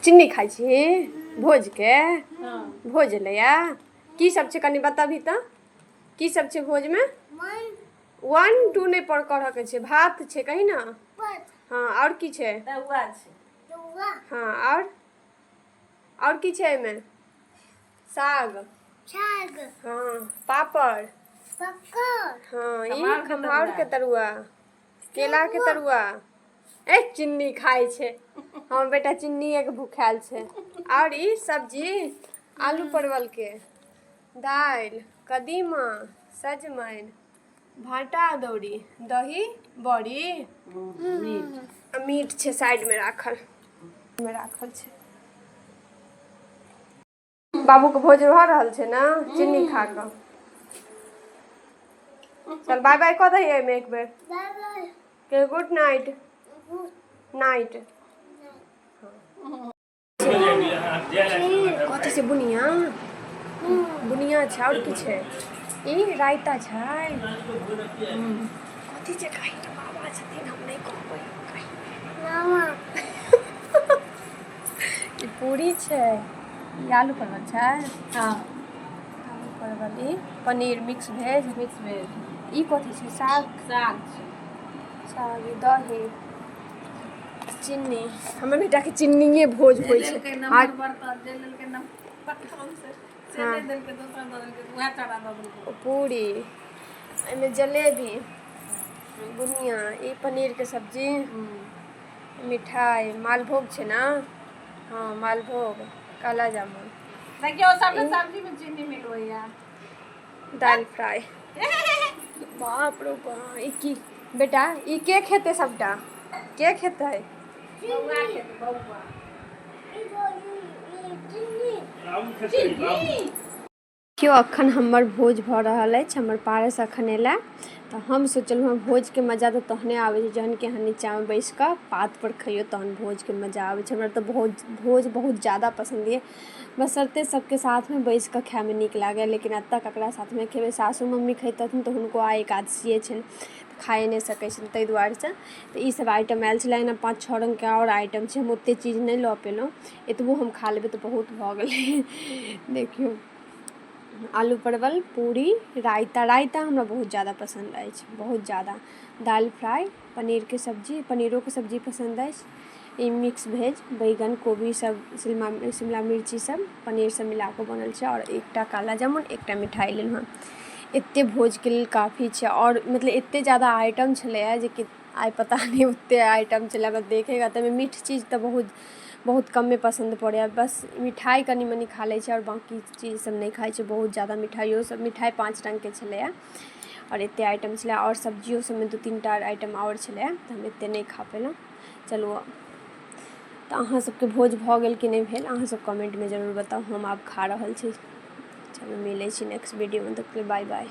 चिन्नी खाइ छी भोजके? भोज एलैया? की सब छै कनि बतबही तऽ, की सब छै भोजमे? 1 2 नहि पर करऽके छै। भात छै कही ने। हँ, आओर की छै? हँ, आओर की छै एहिमे? साग। हँ, पापड़। हँ, ई खम्हाउरके तरुआ, केलाके तरुआ। ए, चिन्नी खाइ छै हमर बेटा, चिन्नीएके भूखायल छै। आओर ई सब्जी आलू परवलके, दालि, कदीमा, सजमनि, भाँटा अदौरी, दही बड़ी आ मीट छै साइडमे राखल, मे राखल छै। बाबूके भोज भऽ रहल छै ने चिन्नी खा कऽ। चल, बाय बाय कऽ दही एहिमे एक बेर के। Good night. नाइट। कथी छै? बुनिया, बुनिया छै। आओर की छै? ई रायता छै। कथी छै कही ने, बाबा छथिन, हम नहि कहबै, कही। ई पूरी छै, ई आलू परवल छै। हँ। आलू परवल, ई पनीर मिक्स भेज। Mix veg. ई कथी छै? साग। साग छै। साग, ई दही, चिन्नी। हमर बेटाके चिन्निए भोज होइ छै। लेलकै नम्बर बर्तन जे लेलकै नम्बर कम से से नहि देलकै, दोसर दऽ देलकै, उएह चढ़ा दऽ देलकै। पूरी, एहिमे जलेबी, बुनिया, ई पनीरके सब्जी, मिठाइ मालभोग छै ने। हँ, मालभोग, काला जामुन। देखियौ, सबटा सब्जीमे चीनी मिलबैया। दालि फ्राइ। बाप रो बा, ई की बेटा, ई के खेतै? सबटा के खेतै? बौआ खेतै, बौआ। देखियौ, अखन हमर भोज भऽ रहल अछि। हमर पारस अखन एला तऽ हम सोचलहुँ हँ, भोजके मजा तऽ तहने आबै छै जहन कि अहाँ नीचाँमे बैस कऽ पातपर खइयौ, तहन भोजके मजा आबै छै। हमरा तऽ भोज भोज बहुत ज्यादा पसन्द यऽ, बशर्ते सबके साथमे बैस कऽ खायमे नीक लागैए। लेकिन एतऽ ककरा साथमे खेबै? सासू मम्मी खैतथिन तऽ हुनको आइ एकादशिये छनि, तऽ खाए नहि सकै छथिन, ताहि दुआरेसँ। तऽ ईसब आइटम आयल छलै। एना 5-6 रङ्गके आओर आइटम छै। हम ओतेक चीज नहि लऽ पेलहुँ। एतबो हम खा लेबै तऽ बहुत भऽ गेलै। देखियौ, आलू परवल, पूरी, रायता। रायता हमरा बहुत ज्यादा पसन्द अछि, बहुत ज्यादा। दालि फ्राइ, पनीरके सब्जी, पनीरोके सब्जी पसन्द अछि। ई मिक्स भेज, बैगन, कोबी सब, शिमला शिमला मिर्ची सब, पनीर सब मिला कऽ बनल छै। आओर एकटा काला जामुन, एकटा मिठाइ लेलहुँ हँ। एते भोजके लेल काफी छै। आओर मतलब एते ज्यादा आइटम छलैए जेकि आइ पता नहि ओते आइटम छलै। हमरा देखेगा ताहिमे मीठ चीज तऽ बहुत बहुत कमे पसन्द पड़ैए। बस मिठाइ कनि मनि खा लै छी आओर बाँकी चीज सब नहि खाइ छी बहुत ज्यादा। मिठाइयो सब, मिठाइ 5 रङ्गके छलैए आओर एते आइटम छलै। आओर सब्जियो सबमे 2-3 टा आइटम आओर छलैए, तऽ हम एते नहि खा पेलहुँ। चलू, तऽ अहाँ सबके भोज भऽ गेल कि नहि भेल? अहाँ सब कमेन्टमे जरूर बताउ। हम आब खा रहल छी। चलू, मिलै छी नेक्स्ट वीडियोमे, तब बाय बाय।